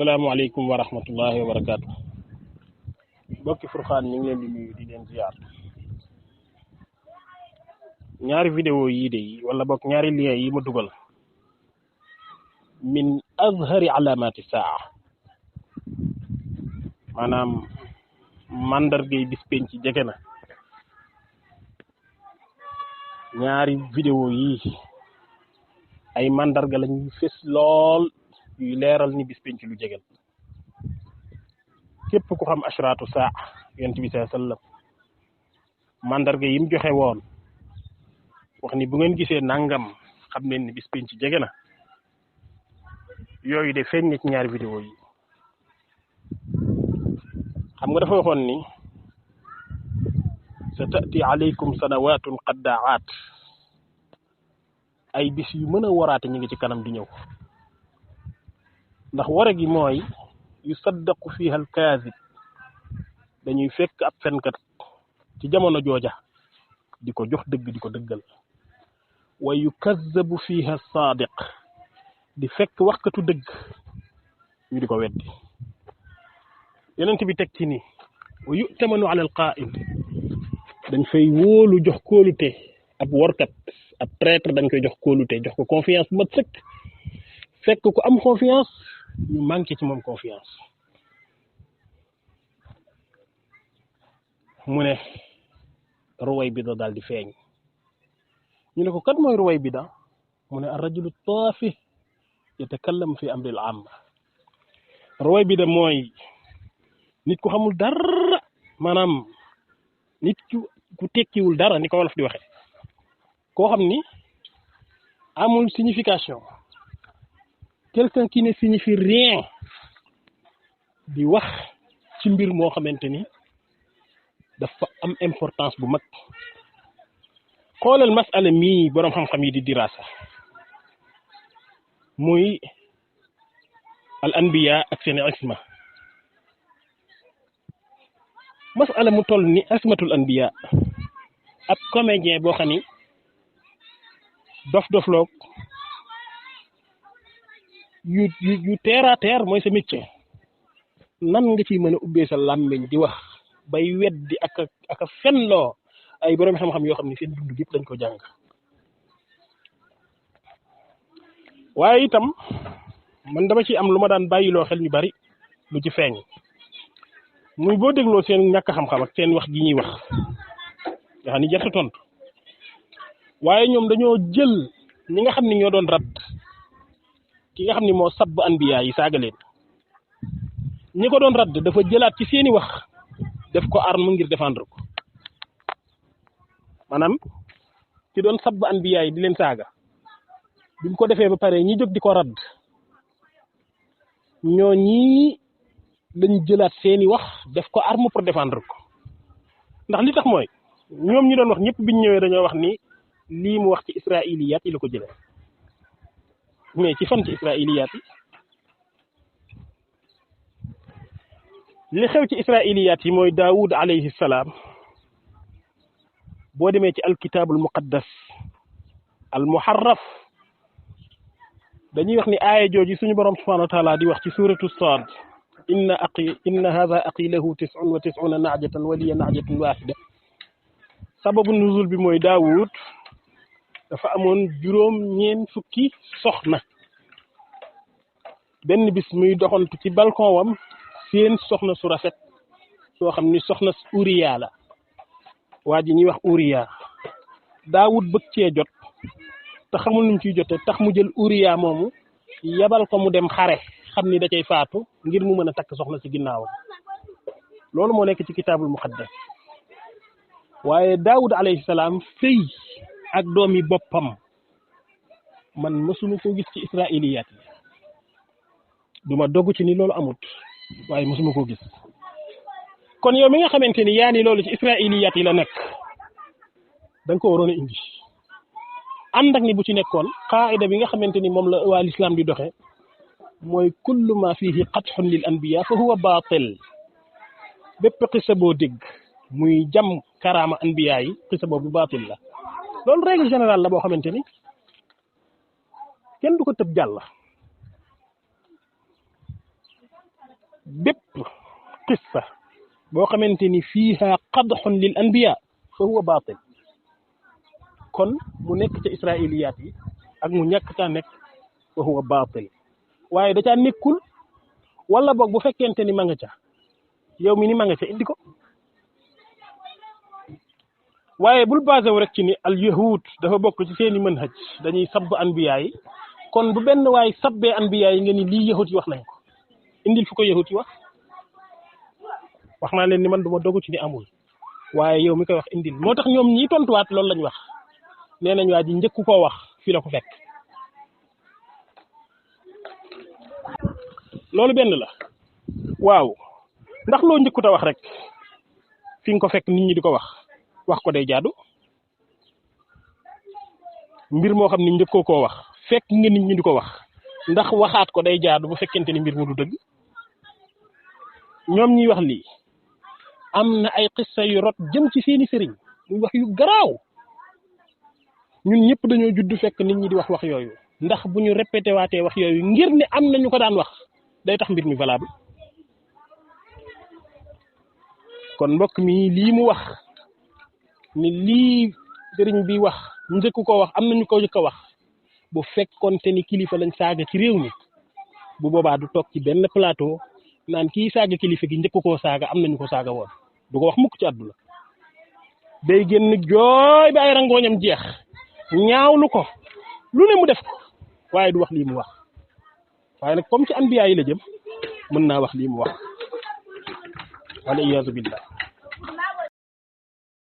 asalaamaaleykum wa rahmatullahi wa barakaatu. bokki Furqaan ñu ngi leen di nuyu di leen ziar. ñaari vidéo yii de wala bokk ñaari lien yi ma dugal min azhari alaamati saa maanaam mandargay bis penc ci jege na. ñaari vidéo yi ay mandarga lañuy fés lool yuy leeral ni bis penc lu jegel. képp ku xam ashraatu saa yonent bi sallallahu alayhi wasallam mandarga yi mu joxe woon wax ni bu ngeen gisee nangam xam leen ni bis penc jege na, yooyu de feeñ na ci ñaari vidéo yi. xam nga dafa waxoon ni sa tati alaykum sanawatun qaddaat, ay bis yu mën a waraate ñu ngi ci kanam di ñëw. ndax wara gi mooy yusaddaqu fiha al kaazib, dañuy fekk ab fenkat ci jamono jooja di ko jox dëgg di ko dëggal. wa yukazzabu fiha saadiq, di fekk waxkatu dëgg ñu di ko weddi. yonent bi teg ci ni wa yu'tamanu ala al qaa'id, dañ fay wóolu jox kóolute ab workat, ab traître dañ koy jox kóolute, jox ko confiance bu mat sëkk. fekk ko am confiance ñu manqué ci moom confiance. mu ne Ruwaybida daal di feeñ. ñu ne ko kat mooy Ruwaybida? mu ne ar-rajulu taafi yatakallamu fi amril aam. Ruwaybida mooy nit ku xamul dara, maanaam nit ku tekkiwul dara ni ko wolof di waxe, koo xam ni amul signification, quelqu'un qui ne signifie rien, di wax ci mbir moo xamante ni dafa am importance bu mag. xoolal masala mii boroom xam-xam yi di dirasa muy al anbiya ak seen isma. masala mu toll ni ismatul anbiya, ab comédien boo xam ni dof-dofloog yu terre à terre mooy sa métier, nan nga ciy mën a ubbee sa làmmiñ di wax bay weddi ak a fenloo ay borom xam-xam yoo xam ne seen dund yëpp dañ ko jàng. waaye itam man dama ci am lu ma daan bàyyiloo xel ñu bari lu ci feeñ, muy boo dégloo seen ñàkk xam-xam ak seen wax gi ñuy wax nga xam ni jarta tontu, waaye ñoom dañoo jël ñi nga xam ni ñoo doon rat ki nga xam ni moo sabb anbiya yi saaga leen, ñi ko doon radd dafa jëlaat ci seeni wax def ko arme ngir défendre ko. maanaam ci doon sabb anbiya yi di leen saaga, bi mu ko defee ba pare ñi jóg di ko radd, ñoo ñii lañ jëlaat seeni wax def ko arme pour défendre ko. ndax li tax mooy ñoom ñi doon wax ñëpp biñ ñëwee dañoo wax ni lii mu wax ci israiliyaat yi la ko jëlee, mais ci fan ci israiliyaat yi? li xew ci israiliyaat yi mooy Daawud alayhi salaam. boo demee ci alkitaabul muqaddas al muharraf, dañuy wax ni aaya jooju suñu borom subhanahu wa taala di wax ci suratu Saad, inna hadha aqi lahu 99 naajatan wa liya naajatun waahida. sababu nuzul bi mooy Daawud dafa amoon juróom-ñeent fukki soxna. benn bis muy doxantu ci balcon wam seen soxna su rafet soo xam ni soxna Uriya la, waa ji ñuy wax Uriya. Daawud bëgg cee jot te xamul nu mu ciy jotee, tax mu jël Uriya moomu yabal ko mu dem xare, xam ni da cay faatu ngir mu mën a takk soxna ci ginnaawam. loolu moo nekk ci kitaabul muqaddas. waaye Daawud alayhi salaam sëy ak doomi boppam man mësuma koo gis ci israiliyaat yi. duma dogg ci ni loolu amut, waaye mësuma koo gis. kon yow mi nga xamante ni yaa ni loolu ci israiliyaat yi la nekk, da nga ko waroon a indi ànd ak ni bu ci nekkoon qaida bi nga xamante ni moom la waa l'islam di doxe mooy kullu ma fihi qadxun lil anbiya fa huwa baatil. bépp xisa boo dégg muy jam karaama anbiya yi, xisa boobu baatil la. loolu règle générale la boo xamante ni kenn du ko tëb jàll. bépp qissa boo xamante ni fiiha qadxun lil anbiya fa huwa baatil kon mu nekk ca israiliyaat yi ak mu ñàkk caa nekk fa huwa baatil waaye da caa nekkul wala boog bu fekkente ni ma nga ca yow mi ni ma nga ca indi ko waaye bul basé wu rek ci ni al yahud dafa bokk ci seeni manhaj dañuy sabb anbiya yi kon bu benn waay sabbee anbiya yi nga ni lii yahud yi wax nañ ko indil fu ko yahud yi wax naa leen ni man duma dogu ci ni amul waaye yow mi koy wax indil moo tax ñoom ñii tontuwaat loolu lañ wax nee nañ waa ji njëkku koo wax fii la ko fekk loolu benn la waaw ndax loo njëkkut a wax rek fi nga ko fekk nit ñi di ko wax ko day jaadu mbir moo xam ni njëkkoo koo wax fekk nga nit ñi di ko wax ndax waxaat ko day jaadu bu fekkente ni mbir mu du dëgg ñoom ñuy wax lii am na ay xissa yu rot jëm ci seeni sëriñ muy wax yu garaaw ñun ñëpp dañoo judd fekk nit ñi di wax yooyu ndax bu ñu répété waatee wax yooyu ngir ne am na ñu ko daan wax day tax mbir mi valable kon mbokk mi lii mu wax ni lii sëriñ bi wax njëkk ko wax am na ñu ko njëkk a wax bu fekkonte ni kilifa lañ saaga ci réew mi bu boobaa du toog ci benn plateau naan kii saaga kilifa gi njëkk koo saaga am nañu ko saaga woon du ko wax mukk ci àdduna day génn jooy ba ay rangooñam jeex ñaawlu ko lu ne mu def ko waaye du wax lii mu wax waaye nag comme ci anbiya yi la jëm mën naa wax lii mu wax wala iyaazu billah